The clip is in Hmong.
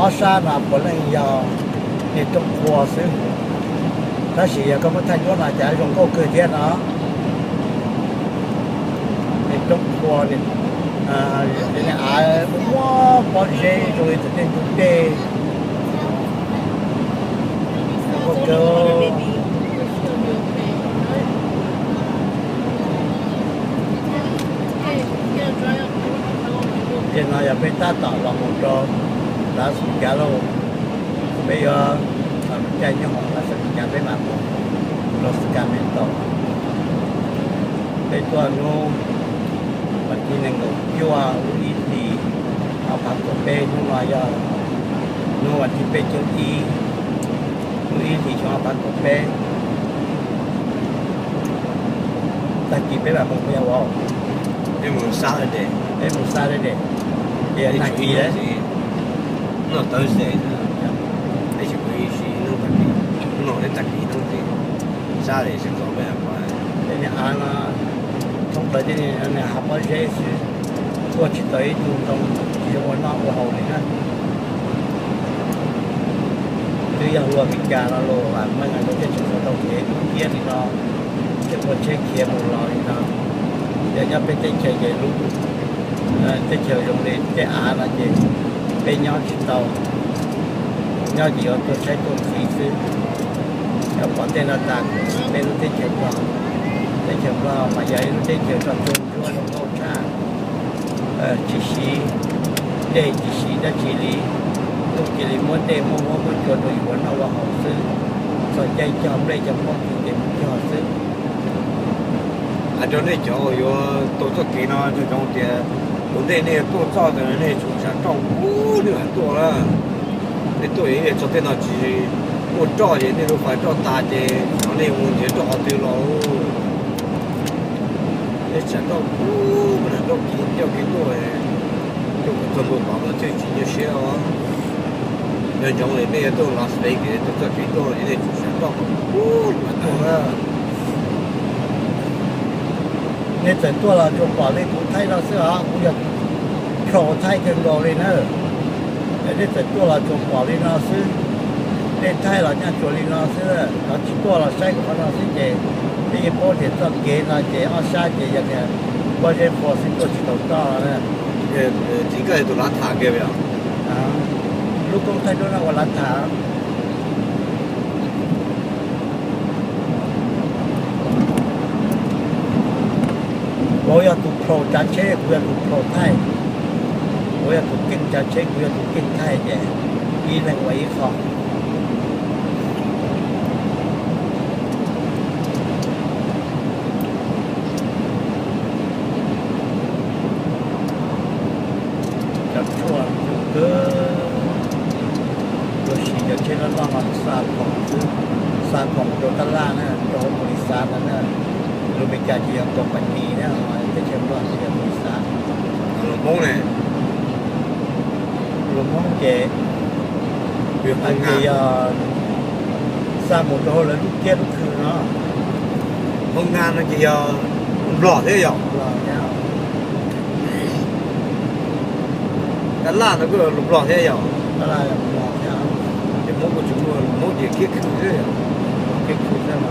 Ob sab no puav leej yog niag roob qhua xwb, tab sis yog koj muab thaij duab no cas zoo nkauj kawg thiab no. Niag roob qhua, av muaj pob zeb zoo li tej ntug dej. Tej no yog peb tab tom los mus rau Las Vegas lauj. Peb yuav caij nyob hauv Las Vegas peb mam mus rau Sacramento. Peb tuaj hnub vas thib nees nkaum cuaj lub ib hlis ob phav kaum peb, hnub no yog hnub vas thib peb caug ib lub ib hlis xyoo ob phav kaum peb. Tag kis peb mam mus puas yog? Peb mus Saturday, peb mus Saturday, ces nag kis, no Thursday, peb tsis mus ib si hnub tag kis, hnub no peb tag kis hnub ces Saturday sib txog peb. Tej niag av no thoob plaws tej niag hav pob zeb xwb, tuaj tsis tau ib tug ntoo, tsis ua noj ua haus li na. Twb yog hluas Meskas no los vam meej rau tej tseem ua tau kev dub nciab li no, thiab ua tsheb khiav mus los li no. Yog nyob peb teb chaws ces lub teb chaws zoo li tej av no ces peb nyob tsis tau, nyob ces yuav tuag tshaib tuag nqhis xwb. Yog pom tej no tas, peb lub teb chaws Nplog, teb chaws Nplog mas yog ib lub teb chaws roj tsuag ntsuab zoo nkauj tshaj, tsis siv dej tsis siv dab tsi li, tuaj cia li muab dej muab huab muab cua rau yus ua noj ua haus xwb, txog caij cog nplej cov pob kws ces mus cog xwb. Hais rau nej cov uas yuav taug txoj kev no, nco ntsoov tias tus ntej nej tuaj txoj ntawd nej tsum sam roj ub nej mam tuaj na. Nej tuaj ib txog tej no tsis muaj roj ces nej lub fais roj tas ces hnov nej mus nrhiav roj qhov twg los. Nej sam roj ub, nroj kev ncauj kev tuaj, tuaj kom txog ntua tod mas thiaj tsis nyuaj siab os. Nco ntsoov li nej yuav tuaj Las Vegas taug txoj kev tuaj ces nej tsum sam roj ub mam tuaj na. Nej txawm tuaj los tsuas pom li kuv thaij no xwb os, kuv yog pro thaij kawg nkaus li na. Nej txawm tuaj los tsuas pom li no xwb, nej thaij los nyaj tsuas li no xwb, cov tsis tuaj los saib kuv qhov no xwb ces nej yeej paub tias txoj kev no ces ob sab ces yog tias pob zeb qhua xwb tuaj tsis tau toj. Txiv koj yog tus lav tham kiag os. Lub koob thaij duab no ua lav tham. Vauv yog tus pro tsav tsheb, kuv yog tus pro thaij. Vauv yog tus keej tsav tsheb, kuv yog tus keej thaij ces ib leeg ua ib qho. Cov tshuaj kawg, luag siv cov tsheb loj loj no xa khoom xwb, xa khoom rau tab laj na, rau hauv npaum li xav ntawd na. Lus Meskas ces yog company na, teb chaws Nplog ces yog npaum li xav. Lus Hmoob ne? Lus Hmoob ces hais tias yog xa mus rau hauv lawv lub kiab lub khw no. Hmoob Nga no ces yog Nplog thiab yog? Tab laj no kuj yog Nplog thiab yog? Tab laj yog Nplog thiab. Ces Hmoob kuj tsis muaj, Hmoob ces kiab khw xwb yog? Kiab khw xwb.